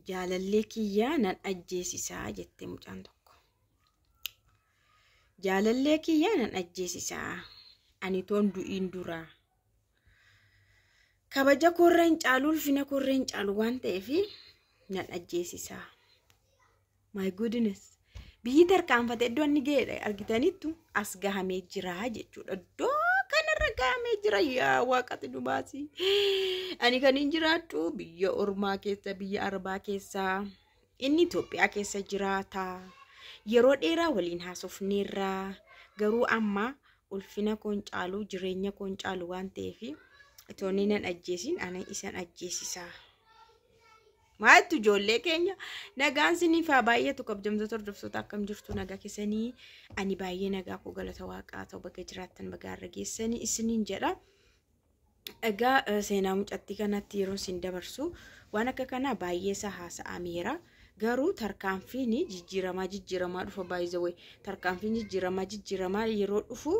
Jaalallee kiyyaa nan ajjeesisaa jette mucaan tokko. Jaalallee kiyyaa nan ajjeesisaa. Ani toon du'iin duraa. Kabaja koorra hin caalu, ulfina koorra hin caalu waan ta'eef nan ajjeesisaa. My goodness. Biyyi tarkaanfate iddoo inni ga'edha argitaniittu as gahamee jira jechuudha. Iddoo kanarra gahamee jira, yaa waaqati nu baasi. Ani kan hin jiraadhu biyya ormaa keessa, biyya arabaa keessa. Inni Itoophiyaa keessa jiraata. Yeroo dheeraa waliin haasofneerra. Garuu amma ulfina koon caalu, jireenya koon caalu waan ta'eef itoo inni nan ajjeesin ana isan ajjeesisaa. Maaltu ijoollee keenya, nagaan siniif haa baay'atu. Kabajamtoota hordoftoota, akkam jirtu? Nagaa keessanii? Ani baay'ee nagaa koo, galata waaqaa ta'u. Baga jiraattan, baga har'a geessanii isiniin jedha. Egaa seenaa mucattii kanatti yeroo isin dabarsu waan akka kanaa baay'ee isaa haasa'ameera. Garuu tarkaanfiin jijjiiramaa jijjiiramaa dhufa baay'ee, tarkaanfiin jijjiiramaa jijjiiramaa yeroo dhufu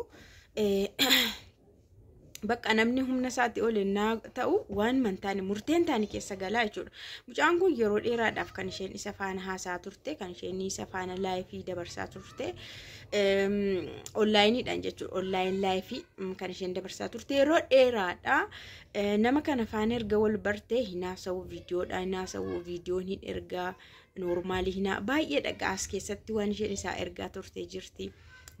bakka namni humna isaatti ol innaa ta'u waan mantaane murteen taane keessa galaa jechuudha. Mucaan kun yeroo dheeraadhaaf kan isheen isa faana haasaa turte, kan isheen isa faana live dabarsaa turte, onlineiidhaan jechuudha. Online live kan isheen dabarsaa turte yeroo dheeraadha. Nama kana faana erga wal bartee hin haasa'u, viidiyoodhaan hin haasa'u, viidiyoon hin ergaa, normal hin baay'ee dhagaa as keessatti waan isheen isaa ergaa turte jirti.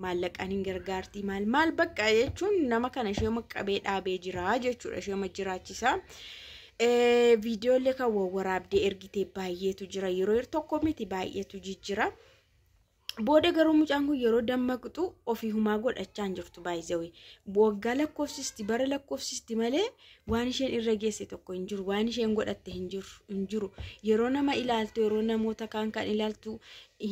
Maallaqaan hin gargaarti, maal maal bakka jechuun nama kana ishee qabee dhaabee jira jechuudha, ishee jiraachisa. Viidiyoolee kan wawwaraabdee ergitee baay'eetu jira, yeroo tokko miti, baay'eetu jijjira. Booda garuu mucaan kun yeroo dammaqxu ofii humaa godhachaa hin jirtu baay'ee. Waggaa lakkoofsisti, bara lakkoofsisti malee waan isheen irra geesse tokko hin jiru. Waan isheen godhatte hin jiru. Yeroo nama ilaaltu, yeroo namoota kaan kan ilaaltu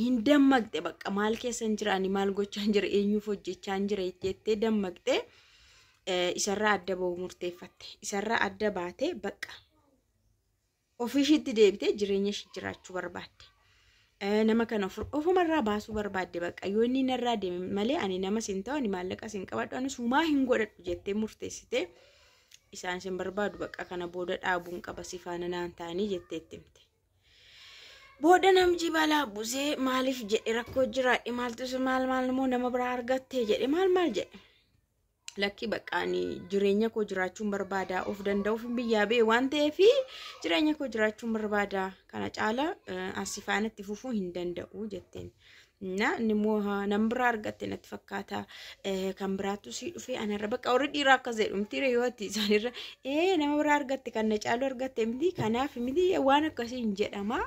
hin dammaqxe, bakka maal keessa hin jira, ani maal gochaa hin jira, eenyuuf hojjechaa hin jira jettee dammaqxe, isarraa adda ba'uu murteeffatte. Isarraa adda baatee bakka ofii ishiitti deebitee jireenya ishii jiraachuu barbaadde. Nama kana ofumarraa baasuu barbaadde, bakka yoo inni narraa deeme malee ani nama sin ta'u, ani maallaqa sin qabadhu, anis humaa hin godhadhu jettee murteessite. Isaan sin barbaadu, bakka kana booda dhaabuun qaba, si faana naan ta'anii jettee itti himte. Booda namji balaa busee maaliif jedhe, rakkoo jiraadhe, maaltu maal maal immoo nama biraa argatte jedhe, maal maal jedhe. Lakki, bakka ani jireenya koo jiraachuun barbaada, of danda'uuf biyyaa ba'e waan ta'eef jireenya koo jiraachuun barbaada, kana caala asi faana itti fufuu hin danda'u jetteen. Na inni immoo nama biraa argatte natti fakkaata, kan biraattu sii dhufee anarra, bakka warri dhiiraa akkas jedhu miti yoo ati isaanirra nama biraa argatte, kan na caalu argatte miti, kanaaf miti, waan akkasii hin jedhama,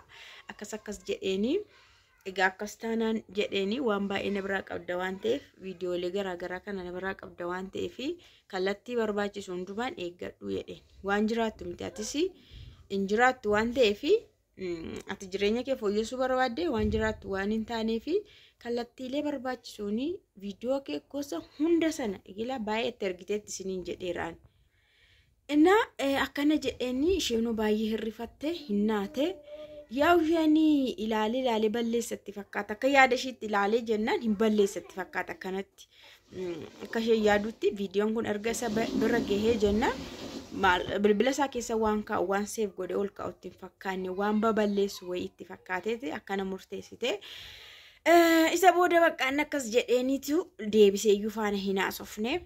akkas akkas jedheeni. Egaa akkas taanaan jedheeni, waan baay'ee na biraa qabda waan ta'eef, viidiyoolee garaagaraa kana na biraa qabda waan ta'eef, kallattii barbaachisu hundumaan eeggadhu jedheen. Waan jiraattu miti, atis hin jiraattu waan ta'eef, ati jireenya kee fooyyessuu barbaadde waan jiraattu waan hin taaneef, kallattiilee barbaachisuun viidiyoo kee gosa hunda sana igila baay'ee itti ergiteetti isiniin jedheeraan. Innaa akkana jedheeni, isheenuu baay'ee hirrifatte, hin naate. Yaa isheen ilaalee ilaalee balleessatti fakkaata. Akka yaada ishiitti ilaalee jennaan hin balleessatti fakkaata akkanatti. Akka isheen yaadutti viidiyoon kun erga isa bira gahee jennaan bilbila isaa keessa waan kaa'u, waan save godhee ol kaa'u itti hin fakkaanne, waan baballeessu wayii itti fakkaateeti akkana murteessite. Isa booda bakka inni akkas jedheeniitu deebisee iyyuu faana hin haasofne.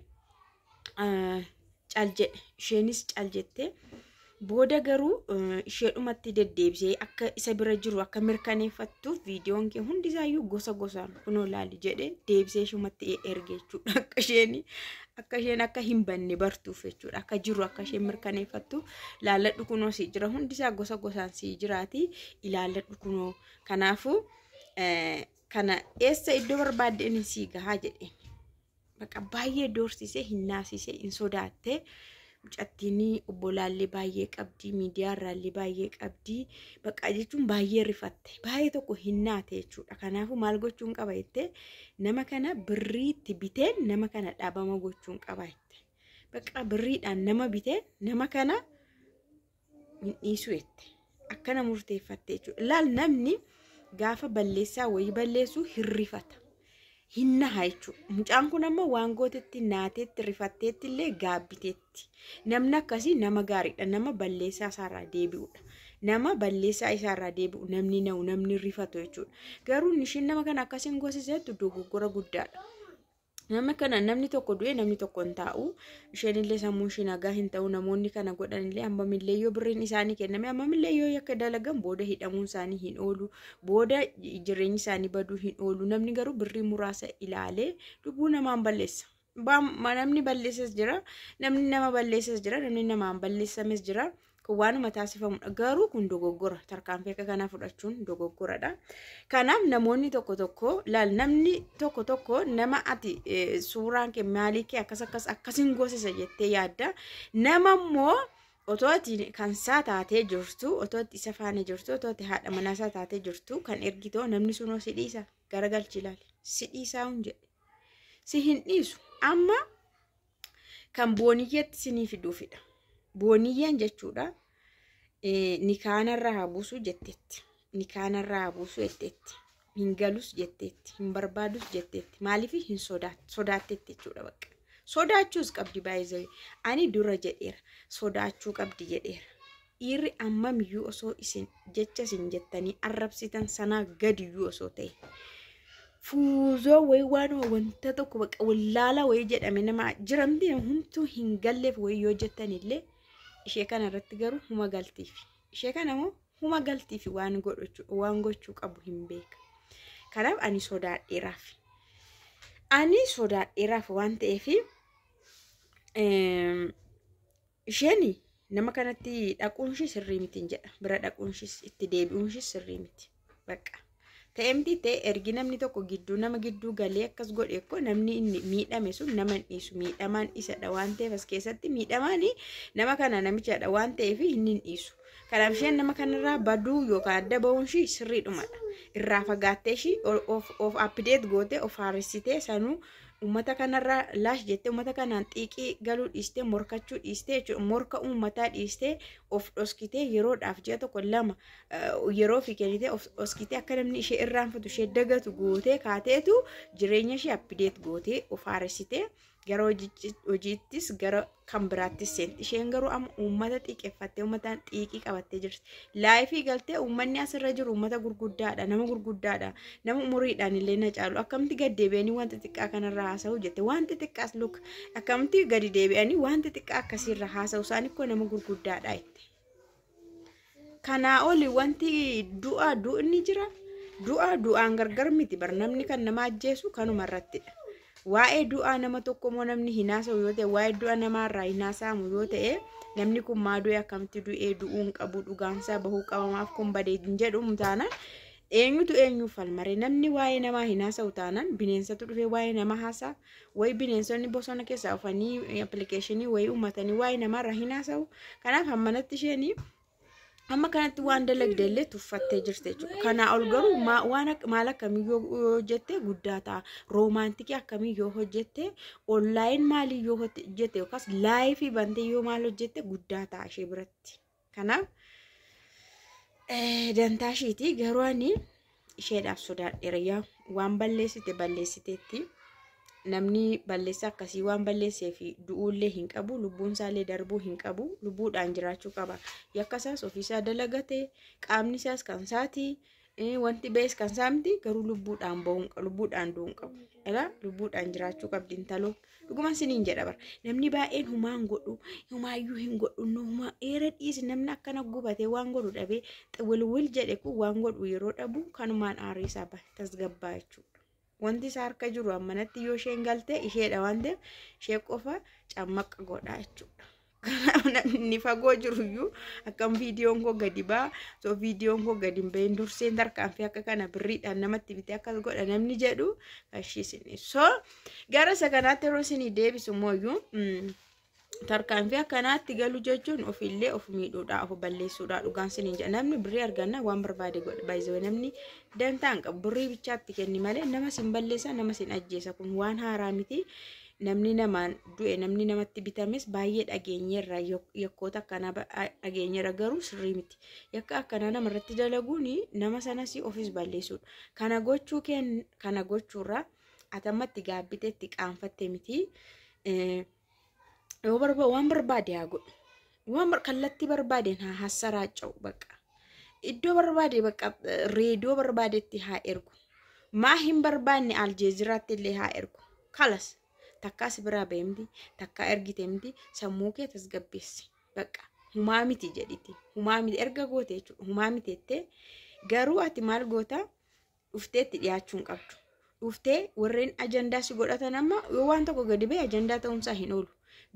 Cal jedhe, isheenis cal jette. Booda garuu isheedhumatti deddeebisee akka isa bira jiru akka mirkaneeffattuuf viidiyoon kee hundisaayyuu gosa gosaan kunoo laali jedhe, deebisee ishumatti erge jechuudha. Akka isheen akka hin banne bartuuf jechuudha. Akka jiru akka isheen mirkaneeffattuuf, ilaalladhu, kunoo si jira, hundisaa gosa gosaan si jiraati, ilaalladhu kunoo, kanaafuu kana eessa iddoo barbaadde inni sii gahaa jedheen. Bakka baay'ee doorsisee, hin naasisee, hin sodaatte. Mucattiin obbolaallee baay'ee qabdi, miidiyaa irraallee baay'ee qabdi. Bakka jechuun baay'ee rifatte, baay'ee tokko hin naate jechuudha. Kanaafuu maal gochuun qaba jettee, nama kana birriitti biteen nama kana dhaabama gochuun qaba jette. Bakka birriidhaan nama biteen nama kana hin dhiisu jette. Akkana murteeffatte jechuudha. Laal, namni gaafa balleessaa wayii balleessu hirrifata. Hin naha jechuudha. Mucaan kun amma waan gootetti naateetti, rifatteetti illee gaabbiteetti. Namni akkasii nama gaariidha. Nama balleessaa isaarraa deebi'udha. Nama balleessaa isaarraa deebi'u, namni na'u, namni rifatu jechuudha. Garuu ishiin nama kana akkasiin goosiseettu dogoggora guddaadha. Nama kana namni tokko du'e namni tokko hin taa'u. Isheen illee sammuun ishee nagaa hin ta'u. Namoonni kana godhan illee hammamillee yoo birriin isaanii kenname, hammamillee yoo yakka dalagan, booda hidhamuun isaanii hin oolu. Booda jireenyi isaanii baduu hin oolu. Namni garuu birrii muraasa ilaalee lubbuu namaan balleessa. Namni balleessas jira, namni nama balleessas jira, namni namaan balleessames jira. Kun waanuma taasifamudha. Garuu kun dogoggora. Tarkaanfii akka kanaa fudhachuun dogoggoradha. Kanaaf namoonni tokko tokko laal, namni tokko tokko nama ati suuraan kee maalii kee akkas akkas akkasiin goosisa jettee yaadda. Nama immoo otoo ati kan isaa taatee jirtu, otoo ati isa faana jirtu, otoo ati haadha manaa isaa taatee jirtu kan ergitoo, namni sunoo si dhiisa? Garagalchi ilaali. Si dhiisaa hun jedhe. Si hin dhiisu. Amma kan Booniyyeetti sinii fiduufidha. Booniyyeen jechuudha. Nikaanarraa haa buusu jetteetti. Nikaanarraa haa buusu jetteetti. Hin galus jetteetti. Hin barbaadus jetteetti. Maaliif hin sodaatteetti jechuudha bakka. Sodaachuus qabdi baay'ee. Ani dura jedheera. Sodaachuu qabdi jedheera. Dhiirri ammamiyyuu osoo isin jecha isin jettanii arrabsitan sanaa gadiyyuu osoo ta'e, fuuzoo wayii waan wanta tokko bakka wallaalaa wayii jedhame nama jiramti humtuu hin galleef wayii yoo jettan illee, ishee kana irratti garuu huma galtiif. Ishee kana immoo huma galtiif waan godhachuu waan gochuu qabu hin beeka. Kanaaf ani sodaadheeraaf. Ani sodaadheeraaf waan ta'eef, isheen nama kanatti dhaquun ishee sirrii miti jedha. Bira dhaquun ishee, itti deebi'uun ishee sirrii miti. Bakka. Ta'emti ta'e, ergi namni tokko gidduu nama gidduu galee akkas godhe ko, namni inni miidhame sun nama hin dhiisu. Miidhamaan isadha waan ta'eef, as keessatti miidhamaan nama kana namichadha waan ta'eef inni hin dhiisu. Kanaaf isheen nama kanarraa baduu yookaan adda ba'uun ishee sirriidhumadha. Irraa fagaattee ishee of update gootee, of haaressitee, sanuu uummata kanarraa laash jettee, uummata kanaan xiiqii galuu dhiistee, morkachuu dhiistee jechuudha. Morka uummataa dhiistee, of dhoskitee, yeroodhaaf ji'a tokko lama yeroo ofii kennitee of dhoskitee, akka namni ishee irraanfatu, ishee dagatu gootee kaateetu, jireenya ishee update gootee of haaressitee gara hojiittis gara kan biraattis seenti. Isheen garuu amma uummata xiiqeffattee, uummataan xiiqii qabattee jirti. Live galtee, uummanni asirra jiru uummata gurguddaadha, nama gurguddaadha, nama umuriidhaan illee na caalu, akkamitti gad deebi'anii wanta xiqqaa kanarra haasa'u jette. Wanti xiqqaas luk akkamitti gadi deebi'anii wanti xiqqaa akkasiirra haasa'u, isaan ikkoo nama gurguddaadha jette. Kanaa oli wanti du'a du'ni jira. Du'a du'aan gargar miti bar, namni kan nama ajjeesu kanuma irrattidha. Waa'ee du'aa nama tokko immoo namni hin haasa'u yoo ta'e, waa'ee du'a namaarraa hin haasa'amu yoo ta'e, namni kun maa du'e, akkamitti du'ee, du'uu hin qabu, dhugaansaa bahuu qabamaaf kun badee hin jedhu taanaan, eenyutu eenyuuf falmare? Namni waa'ee namaa hin haasa'u taanaan, bineensatu dhufee waa'ee nama haasa'a? Wayi bineensonni bosona keessaa dhufanii application wayii uummatanii waa'ee namaarraa hin haasa'u. Kanaaf hammanatti isheen amma kanatti waan dalagde illee tuffattee jirti jechuudha. Kanaa ol garuu waan maal akkamii yoo hojjette guddaa ta'a? Romantic akkamii yoo hojjette, online maalii yoo hojjette, yookaas live bantee yoo maal hojjette guddaa ta'a ishee biratti? Kanaaf dantaa ishiiti. Garuu ani isheedhaaf sodaadheera. Yaa waan balleessite balleessiteetti. Namni balleessa akkasii waan balleessee fi du'uullee hin qabu, lubbuun isaallee darbuu hin qabu, lubbuudhaan jiraachuu qaba. Yakka isaas ofiisaa dalagate, qaamni isaas kan isaati, wanti ba'es kan isaa miti, garuu lubbuudhaan ba'uu, lubbuudhaan du'uu hin qabu. Elaa lubbuudhaan jiraachuu qabdi intaloo. Dhuguma siniin jedha bara. Namni baay'een humaan godhu, humaayyuu hin godhu, humaa eera dhiisi. Namni akkana gubatee waan godhu dhabee xawilwil jedhe kun waan godhu yeroo dhabu kanumaan aarii isaa tasgabbaa jechuudha. Wanti isaa harka jiru ammanatti yoo isheen galte isheedha waan ta'eef, ishee qofa cammaqa godha jechuudha. Kanaaf namni fagoo jiruyyuu akkam viidiyoon koo gadi ba'a, osoo viidiyoon koo gadi hin bahin durseen tarkaanfii akka kana birriidhaan namatti bitee akkas godha namni jedhu kashii isin. So gara isa kanaatti yeroo isinii deebisu mooyyuu, tarkaanfii akkanaatti galu jechuun ofillee of miidhuudha, of balleessuudha, dhugaan siniin jedha. Namni birrii arganna waan barbaade godha. Baay'ee namni dantaa hin qabu, birrii bichaatti kenni malee nama sin balleessa, nama sin ajjeesa, kun waan haaraa miti. Namni namaan du'e, namni namatti bitames baay'ee dhageenyeerra, yakkoota akkanaa dhageenyeerra, garuu sirrii miti. Yakka akkanaa namarratti dalaguun nama sanas ofis balleessuudha. Kana gochuu kana gochuurraa atammatti gaabbiteetti qaanfatte miti. Yoo waan barbaade haa godhu. Waan kallattii barbaadeen haa hassaraaca'u bakka. Iddoo barbaade bakka reediyoo barbaadetti haa ergu. Maa hin barbaanne Aljeeziraatti illee haa ergu. Kalas takkaa si biraa ba'e miti, takkaa ergite miti, sammuu kee tasgabbeessi. Bakka humaa miti jedhiti. Humaa miti erga goote jechuudha. Humaa miti jettee garuu ati maal goota, dhuftee itti dhiyaachuu hin qabdu. Dhuftee warreen ajandaa si godhatan amma yoo waan tokko gadi ba'e ajandaa ta'uunsaa hin oolu.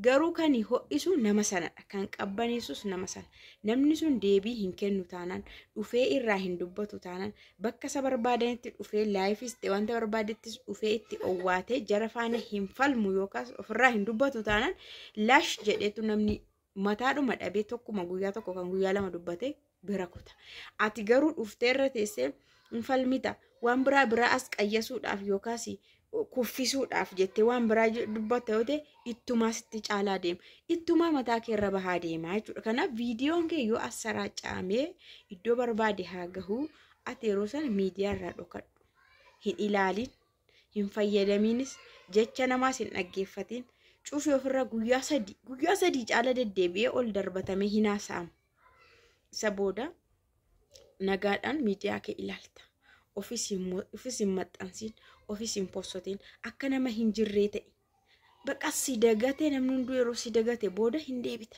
Garuu kan ho'isu nama sanadha. Kan qabbaneessus nama sana. Namni sun deebii hin kennu taanaan, dhufee irraa hin dubbatu taanaan, bakka isa barbaadanitti dhufee live-is ta'e wanta barbaadettis dhufee itti owwaatee jara faana hin falmu yookaas ofirraa hin dubbatu taanaan, lash jedheetu namni mataadhuma dhabee tokkuma guyyaa tokko kan guyyaa lama dubbate bira kuta. Ati garuu dhuftee irra teessee hin falmita. Waan biraa biraa as qayyasuudhaaf yookaas kuffisuudhaaf jettee waan biraa dubbatta yoo ta'e, ittumaa sitti caalaa deema. Ittumaa mataa kee irra bahaa deema jechuudha. Kanaaf viidiyoon kee yoo as saraaca'amee iddoo barbaade haa gahu, ati yeroo sana miidiyaa irraa dhokadhu. Hin ilaalin, hin fayyadaminis, jecha namaas hin dhaggeeffatin. Cufi ofirra guyyaa 3, guyyaa 3 caala deddeebi'ee ol darbatamee hin haasa'amu. Isa booda nagaadhaan miidiyaa kee ilaalta. Ofis hin maxxansiin, ofis hin postotiin, akka nama hin jirree ta'e. Bakka si dagatee, namni hunduu yeroo si dagate booda hin deebita.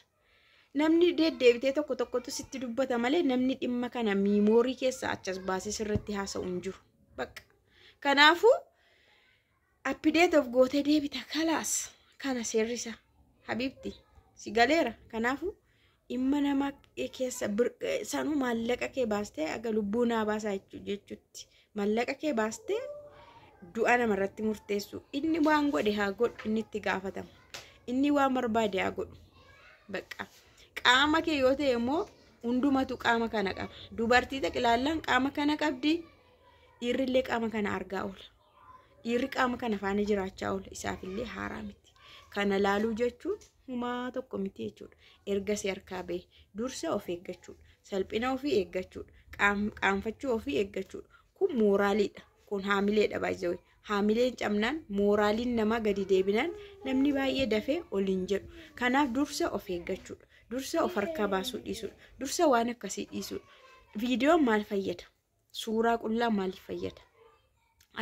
Namni deddeebitee tokko tokkotu sitti dubbata malee namni dhimma kana memory keessaa achas baasee sirriitti haasa'u hin jiru. Bakka. Kanaafuu update of gootee deebita, kalaas kana seerrisa. Habiibti, si galeera. Kanaafuu dhimma nama keessa sanuu maallaqa kee baastee aga lubbuu naa baasaa jechuutti, maallaqa kee baastee du'a namarratti murteessu. Inni waan godhe haa godhu, inni itti gaafatama. Inni waan barbaade haa godhu. Bakka qaama kee yoo ta'e immoo hundumatu qaama kana qaba. Dubartii xaqilaallaan qaama kana qabdi, dhiirrillee qaama kana argaa oola. Dhiirri qaama kana faana jiraachaa oola, isaafillee haaraa miti. Kana laaluu jechuun humaa tokko miti jechuudha. Erga si harkaa bahe dursa of eeggachuudha. Salphina ofii eeggachuudha. Qaanfachuu ofii eeggachuudha. Kun mooraaliidha. Kun haamileedha baay'ee. Haamileen cabnaan, mooraaliin namaa gadi deebinaan, namni baay'ee dafee ol hin jedhu. Kanaaf dursa of eeggachuudha. Dursa of harkaa baasuu dhiisuudha. Dursa waan akkasii dhiisuudha. Viidiyoon maal fayyada? Suuraa qullaa maaliif fayyada?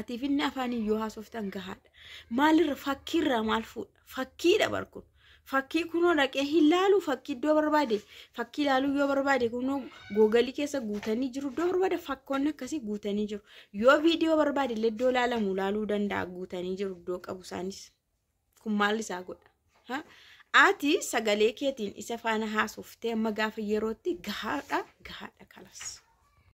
Atiif inni afaaniin yoo haasoftan gahaadha. Maalirra fakkiirraa maal fuudha? Fakkiidha bar kun. Fakkii kunoo dhaqee hin laalu, fakkii iddoo barbaade. Fakkii ilaaluu yoo barbaade kunoo Google keessa guutanii jiru. Iddoo barbaade fakkoonni akkasii guutanii jiru. Yoo viidiyoo barbaade illee iddoo ilaalamu ilaaluu danda'a, guutanii jiru iddoo qabu isaanis. Kun maal isaa godha? Ati sagalee keetiin isa faana haasoftee amma gaafa yerootti gahaadha, gahaadha, kalas.